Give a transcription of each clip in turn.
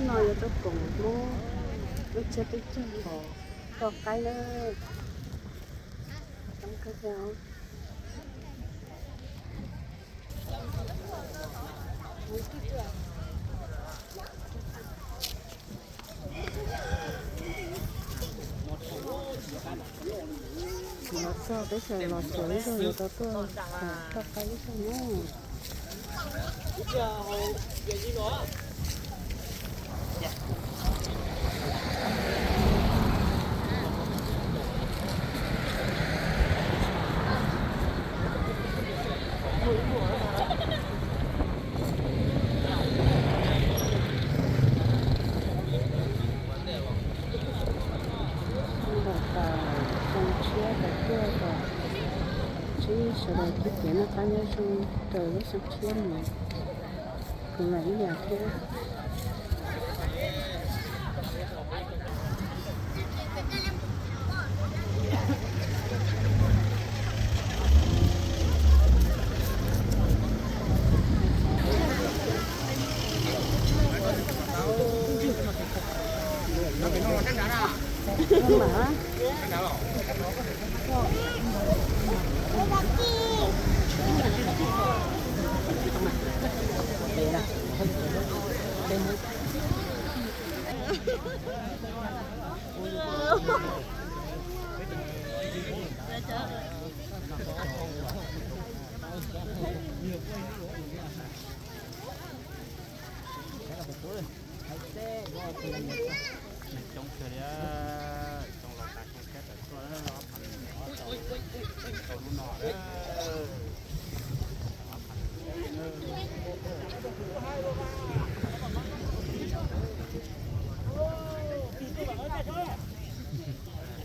No yog tuaj koom Hmoob lub tsiab peb caug nkaus toj qaib na. Los txog peb sawv los tsuav ib zaug yuav tau tuaj toj qaib ib zaug na. Ntawm tas xyoo tshiab tas tuaj tas, sib sawv daws kib cev noj qab nyob zoo raws lub xyoo tshiab mus, kuv los ib yam thiab.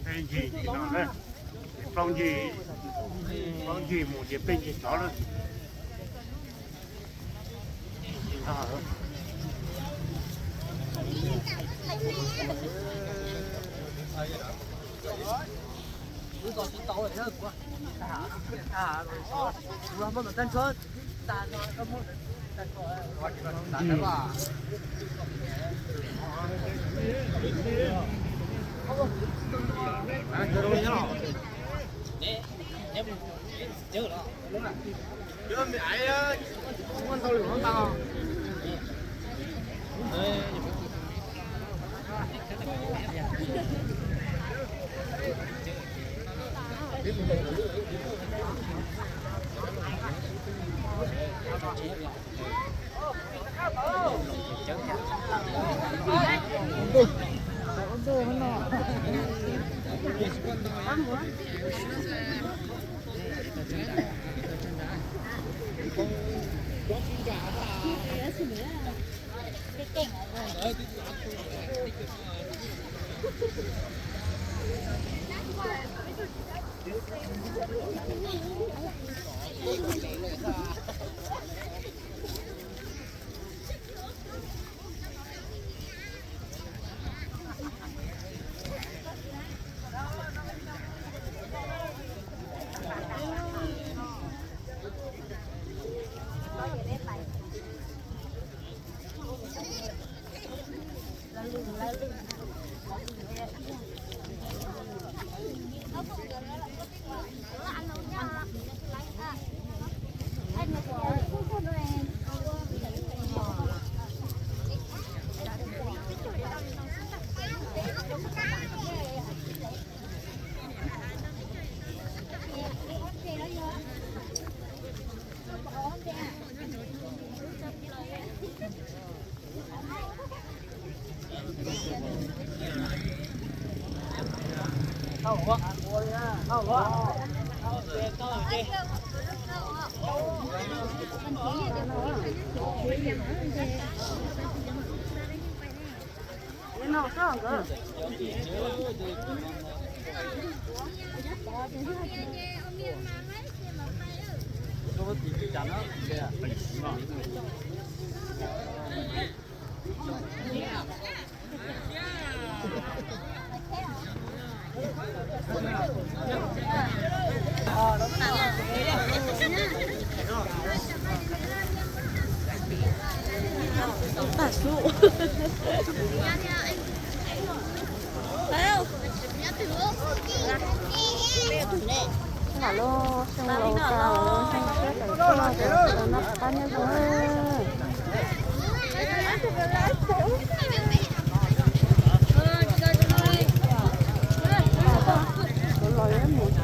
Peb ncig no, plaub ncig, plaub ncig mus ces peb ncig tod lawm. Lam lub xyoo laus tas lawm, xyoo tshiab tawm tuaj, sawv daws noj qab nyob zoo. Kuv los yuav mus.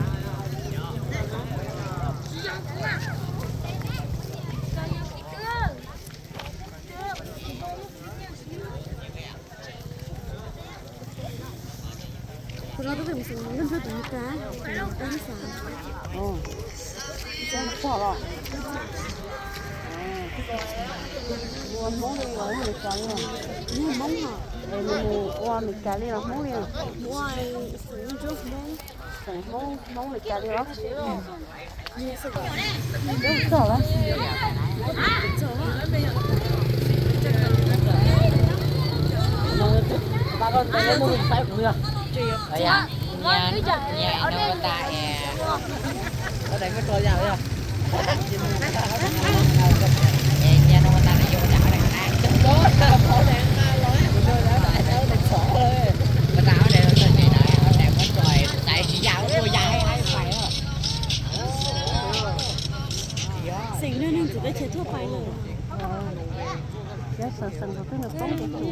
Kuv no twb pem xeem Hmoob ntsuag tus Meskas, tus Meskas xav. Ua Hmoob li los Meskas li? Nws Hmoob hos. Nws mus ua Meskas li los Hmoob li? Mus ua xeem ntsuag Hmoob. Xeem Hmoob, Hmoob Meskas li los? Txog lawm. Xeem no neeg txawv teb chaws tuaj pais lawm. Yog xeem xeem thaum twg nws poob ces tus